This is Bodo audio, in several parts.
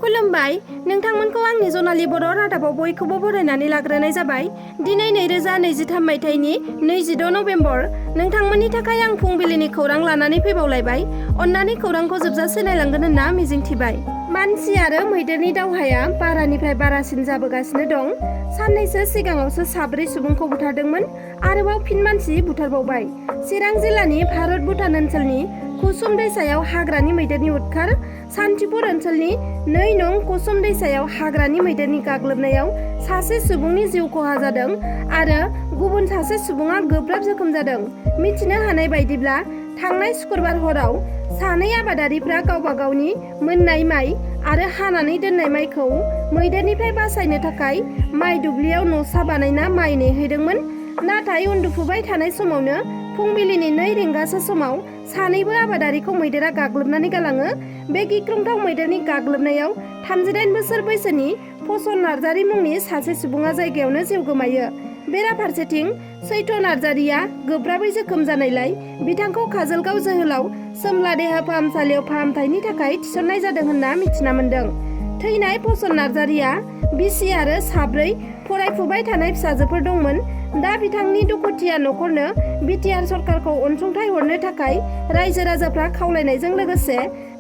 खुलुमबाय नोंथांमोनखौ आंनि जनालि बर' रादाबाव बयखौबो बरायनानै लाग्रोनाय जाबाय। दिनै 2023 मायथाइनि 22 नभेम्बर। नोंथांमोननि थाखाय आं फुंबिलिनि खौरां लानानै फैबावलायबाय। अन्नानै खौरांखौ जोबजासे नायलांगोन होनना मिजिंथिबाय। मानसि आरो मैदेरनि दावहाया बारानिफ्राय बारासिन जाबोगासिनो दं। साननैसो सिगाङावसो 4 सुबुंखौ बुथारदोंमोन, आरोबाव फिन मानसि बुथारबावबाय। चिरां जिल्लानि भारत भुटान ओनसोलनि कुसुम दैसायाव हाग्रानि मैदेरनि उदखार। सान्थिपुर ओनसोलनि 2 नं कुसुम दैसायाव हाग्रानि मैदेरनि गाग्लोबनायाव सासे सुबुंनि जिउ खहा जादों आरो गुबुन सासे सुबुङा गोब्राब जोखोम जादों। मिथिनो हानाय बायदिब्ला थांनाय शुक्रबार हराव सानै आबादारिफ्रा गावबा गावनि मोननाय माइ आरो हानानै दोननाय माइखौ मैदेरनिफ्राय बासायनो थाखाय माइ दुब्लियाव न'सा बानायना माइ नेहैदोंमोन। नाथाय उन्दुफुबाय थानाय समावनो फुंबिलिनि 2 रिंगासो समाव सानैबो आबादारिखौ मैदेरा गाग्लोबनानै गालाङो। बे गिख्रंथाव मैदेरनि गाग्लोबनायाव 38 बोसोर बैसोनि फसल नार्जारी मुंनि सासे सुबुङा जायगायावनो जिउ गोमायो। बेराफारसेथिं सैथ' नार्जारीया गोब्राबै जोखोम जानायलाय बिथांखौ काजलगाव जोहोलाव सोमला देहा फाहामसालियाव फाहामथायनि थाखाय थिसननाय जादों होनना मिथिना मोन्दों। थैनाय फसल नार्जारीया बिसि आरो 4 फरायफुबाय थानाय फिसाजोफोर दंमोन। दा बिथांनि दुखुथिया न'खरनो बिटिआर सरकारखौ अनसुंथाइ हरनो थाखाय रायजो राजाफ्रा खावलायनायजों लोगोसे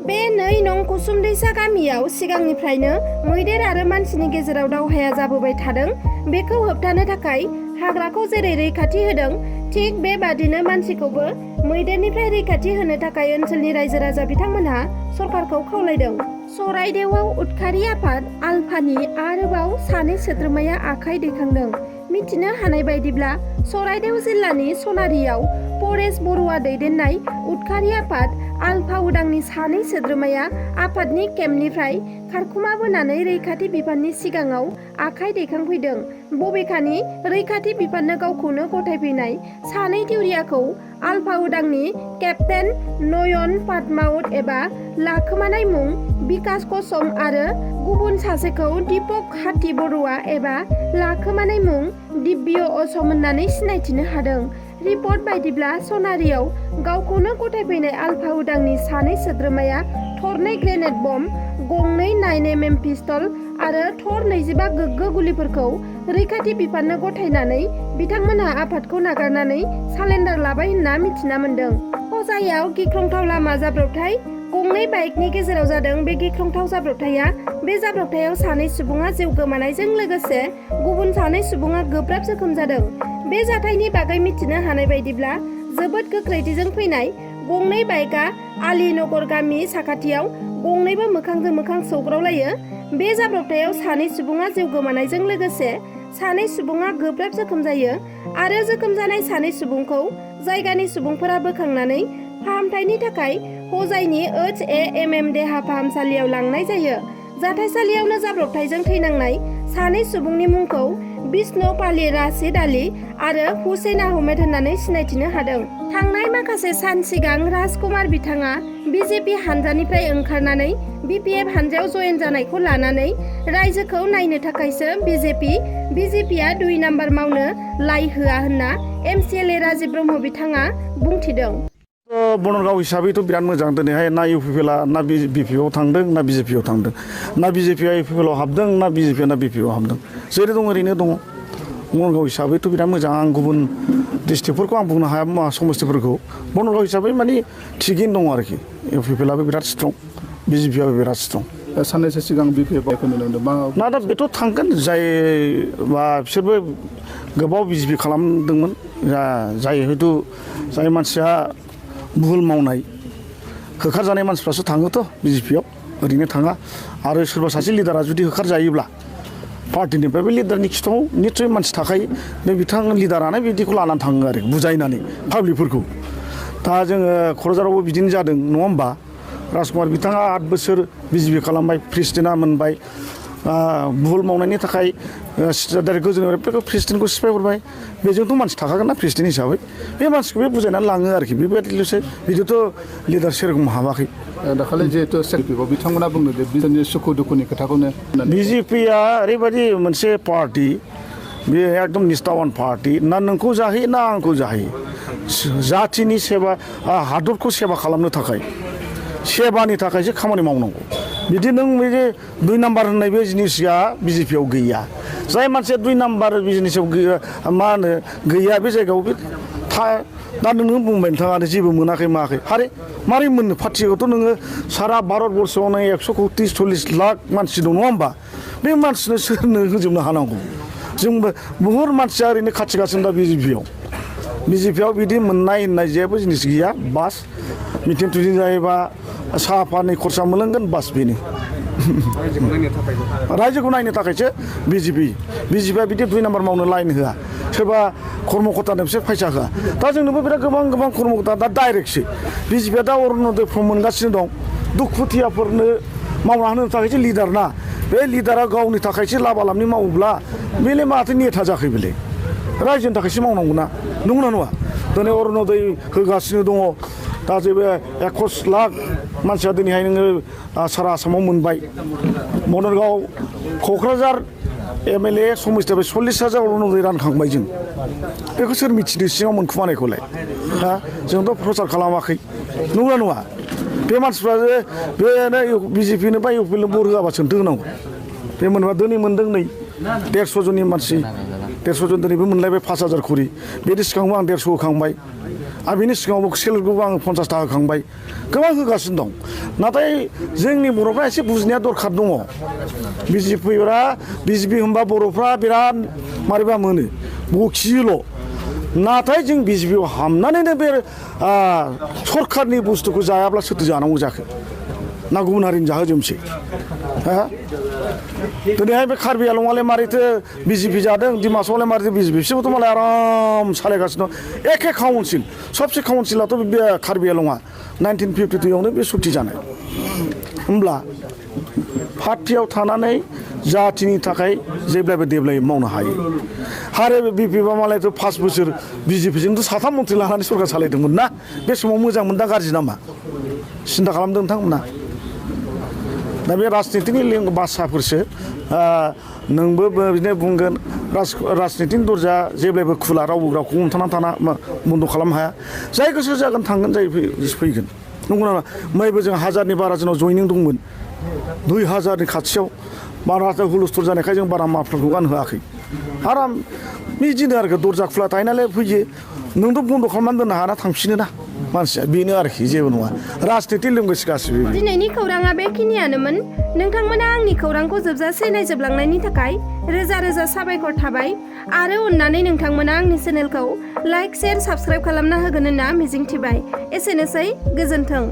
बे 2 नं कुसुम दैसा गामियाव सिगांनिफ्रायनो मैदेर आरो मानसिनि गेजेराव दावहाया जाबोबाय थादों। बेखौ होबथानो थाखाय हाग्राखौ जेरै रैखाथि होदों, थिग बेबादिनो मानसिखौबो मैदेरनिफ्राय रैखाथि होनो थाखाय ओनसोलनि रायजो राजा बिथांमोनहा सरकारखौ खावलायदों। सराइदेवआव उदखारि आफाद आलफानि आरोबाव सानै सोद्रोमाया आखाइ दैखांदों। मिथिनो हानाय बायदिब्ला सराइदेव जिल्लानि सनारियाव परेश बरुवा दैदेननाय उदखारि आफाद आलफा उदांनि सानै सोद्रोमाया आफादनि केम्पनिफ्राय खारखुमाबोनानै रैखाथि बिफाननि सिगाङाव आखाइ दैखांफैदों। बबेखानि रैखाथि बिफाननो गावखौनो गथायफैनाय सानै दिउरियाखौ आलफा उदांनि केप्टेन नयन पाटमाउत एबा लाखोमानाय मुं बिकास कसम आरो गुबुन सासेखौ दीपक हाथी बरुवा एबा लाखोमानाय मुं दिव्य असम होननानै सिनायथिनो हादों। रिपर्ट बायदिब्ला सनारियाव गावखौनो गथायफैनाय आलफा उदांनि सानै सोद्रोमाया थरनै ग्रेनेड बम्ब, 2 9mm पिस्तल आरो थर 25 गोग्गो गुलिफोरखौ रैखाथि बिफाननो गथायनानै बिथांमोनहा आफादखौ नागारनानै सालेन्डार लाबाय होनना मिथिना मोन्दों। हजायाव गिख्रंथाव लामा जाब्रबथाय। 2 बाइकनि गेजेराव जादों बे गिख्रंथाव जाब्रबथाया। बे जाब्रबथायाव सानै सुबुङा जिउ गोमानायजों लोगोसे गुबुन सानै सुबुङा गोब्राब जोखोम जादों। बे जाथायनि बागै मिथिनो हानाय बायदिब्ला जोबोद गोख्रैथिजों फैनाय 2 बाइकआ आलीनगर गामि साखाथियाव गंनैबो मोखांजों मोखां सौग्रावलायो। बे जाब्रबथायाव सानै सुबुङा जिउ गोमानायजों लोगोसे सानै सुबुङा गोब्राब जोखोम जायो आरो जोखोम जानाय सानै सुबुंखौ जायगानि सुबुंफोरा बोखांनानै फाहामथायनि थाखाय हजाइनि HAMM देहा फाहामसालियाव लांनाय जायो। जाथायसालियावनो जाब्रबथायजों थैनांनाय सानै सुबुंनि मुंखौ बिष्णुपाली राशिद आली आरो हुसैन आहमेद होननानै सिनायथिनो हादों। थांनाय माखासे सान सिगां राजकुमार बिथाङा बिजेपि हानजानिफ्राय ओंखारनानै बिपिएफ हानजायाव जयेन जानायखौ लानानै रायजोखौ नायनो थाखायसो बिजेपिआ 2 नाम्बार मावनो लाय होआ होनना MCLA राजीव ब्रह्म बिथाङा बुंथिदों। बनगाव हिसाबैथ' बिराद मोजां। दिनैहाय ना इउपिपिएलआ ना बिपिएफआव थांदों ना बिजेपिआव थांदों, ना बिजेपिआ इउपिपिएलआव हाबदों ना बिजेपिआ ना बिपिएफआव हाबदों। जेरै दं ओरैनो दङ। बनगाव हिसाबैथ' बिराद मोजां। आं गुबुन डिस्ट्रिक्टफोरखौ आं बुंनो हाया, समस्थिफोरखौ। बनगाव हिसाबै माने थिगैनो दङ आरोखि। इउपिपिएलआबो बिराद स्ट्रं, बिजेपिआबो बिराद स्ट्रं। साननैसो सिगां बिपिएफखौ नुनो मोनदों ना दा बेथ' थांगोन। बिसोरबो गोबाव बिजेपि खालामदोंमोन। जाय हयथ' जाय मानसिया भुल मावनाय होखारजानाय मानसिफ्रासो थाङोथ' बिजेपिआव, ओरैनो थाङा। आरो सोरबा सासे लिडारा जुदि होखारजायोब्ला पार्टिनिफ्राय बे लिडारनि खिथाव निस्सय मानसि थाखायो। बे बिथां लिडारानो बिदिखौ लानानै थाङो आरो बुजायनानै पाब्लिकफोरखौ। दा जोङो क'क्राझारावबो बिदिनो जादों नङा होमबा। राजकुमार बिथाङा 8 बोसोर बिजेपि खालामबाय, प्रेसिडेन्टआ मोनबाय। भुल मावनायनि थाखाय डाइरेक्ट गोजौनिफ्राय प्रेसिडेन्टखौ सिफायहरबाय। बेजोंथ' मानसि थाखागोन ना प्रेसिडेन्ट हिसाबै। बे मानसिखौ बे बुजायनानै लाङो आरोखि। बेबायदिल'सो, बिदिथ' लिडार सेरखम हाबाखै। दाखालि जिहेतु सेल्फिआव बिथांमोना बुंदों जे बिसोरनि सुखु दुखुनि खोथाखौनो। बिजेपिआ ओरैबायदि मोनसे पार्टि, बे एकदम निस्थावान पार्टि। ना नोंखौ जाहोयो ना आंखौ जाहोयो। जाथिनि सेबा, हादरखौ सेबा खालामनो थाखाय, सेबानि थाखायसो खामानि मावनांगौ। बिदि नों बिदि 2 नाम्बार होननाय बे जिनिसा बिजेपियाव गैया जाय मानसिया 2 नाम्बार बिजनेसाव गैया मा होनो गैया बे जायगायाव बे दा नोङो बुंबाय नोंथाङा जेबो मोनाखै मायाखै हारे मारै मोननो पार्टियावथ' नोङो सारा भारतबर्षआवनो 140 लाख मानसि दं नङा होमबा बे मानसिनो सोरनो होजोबनो हानांगौ जोंबो बुहुत मानसिया ओरैनो खाथिगासिनो दा बिजेपियाव बिदि मोननाय होननाय जेबो जिनिस गैया बास मिटिं थुटिं जायोबा साहा पानि खरसा मोनलोंगोन बास बेनो रायजोखौ नायनो थाखायसो बिजेपिया बिदि 2 नाम्बार मावनो लाइन होआ सोरबा कर्मकर्तानो बिसोर फैसा होआ दा जोंनोबो बिराद गोबां कर्मकर्ता दा डाइरेक्टसो बिजेपिया दा अरुण'दय फर्म मोनगासिनो दं दुखुथियाफोरनो मावना होनो थाखायसो लिडार ना बे लिडारा गावनि थाखायसो लाबा लाबनि मावोब्ला बेलाय माथो नेथा जाखै बेलाय रायजोनि थाखायसो मावनांगौ ना नंगौना नङा दिनै अरुण'दय होगासिनो दङ दा जेबो 21 लाख मानसिया दिनैहाय नोङो सारा आसामाव मोनबाय बनरगाव क'क्राझार MLA समस्थियाव 40,000 अरुण'दय रानखांबाय जों बेखौ सोर मिथिनो सिङाव मोनखुमानायखौलाय हा जोंथ' प्रचार खालामाखै नंगौना नङा बे मानसिफ्रा बेनो बिजेपिनो बा इउपिनो बर होआबा सोंथो होनांगौ बे मोनबा दिनै मोनदों नै 150 जननि मानसि 150 जन दिनैबो मोनलायबाय 5,000 खरि बेनि सिगाङावबो आं 150 होखांबाय आरो बेनि सिगाङावबो सेल्फ ग्रुपआव आं 50 थाखा होखांबाय गोबां होगासिनो दं नाथाय जोंनि बर'फ्रा एसे बुजिनाया दरखार दङ बिजेपि होनबा बर'फ्रा बिराद मारैबा मोनो बखियोल' नाथाय जों बिजेपियाव हाबनानैनो बे सरखारनि बुस्थुखौ जायाब्ला सोरथो जानांगौ जाखो ना गुबुन हारिनि जाहोजोबसै हा दिनैहाय बे कार्बि आलंआलाय मारैथो बिजेपि जादों डिमासावलाय मारैथो बिजेपि बिसोरबोथ' मालाय आराम सालायगासिनो दं एखे काउन्सिल सबसे काउन्सिलाथ' बे कार्बि आलंआ 1952आवनो बे सुक्ति जानाय होमब्ला पार्टियाव थानानै जातिनि थाखाय जेब्लाबो देब्लाय मावनो हायो आरो बिपिबा मालायथ' 5 बोसोर बिजेपिजोंथ' 3 मन्थ्रि लानानै सरकार सालायदोंमोन ना बे समाव मोजां मोनदा गाज्रि नामा सिन्था खालामदों नोंथांमोना दा बे राजनितिनि बाथ्राफोरसो नोंबो बिदिनो बुंगोन राजनितिनि दरजा जेब्लाबो खुला रावबो रावखौ हमथाना बन्द' खालामनो हाया जाय गोसो जागोन थांगोन जाय फैगोन नंगौ नामा मैबो जों 1000नि बारा जोंनाव जयनिं दंमोन 2000नि खाथियाव बारा हुलस्थुल जानायखाय जों बारा माफोरखौ गानहोआखै आराम बिदिनो आरो दरजा खुला थायो नालाय फैयो नोंथ' बन्द' खालामनानै दोननो हाना थांफिनो ना मानसिया बेनो आरोखि जेबो नङा राजनिति लोंगोसो गासिबो दिनैनि खौराङा बेखिनियानोमोन नोंथांमोना आंनि खौरांखौ जोबजासे नायजोबलांनायनि थाखाय रोजा रोजा साबायखर थाबाय आरो अननानै नोंथांमोना आंनि चेनेलखौ लाइक शेयार साबस्क्राइब खालामना होगोन होनना मिजिंथिबाय एसेनोसै गोजोन्थों।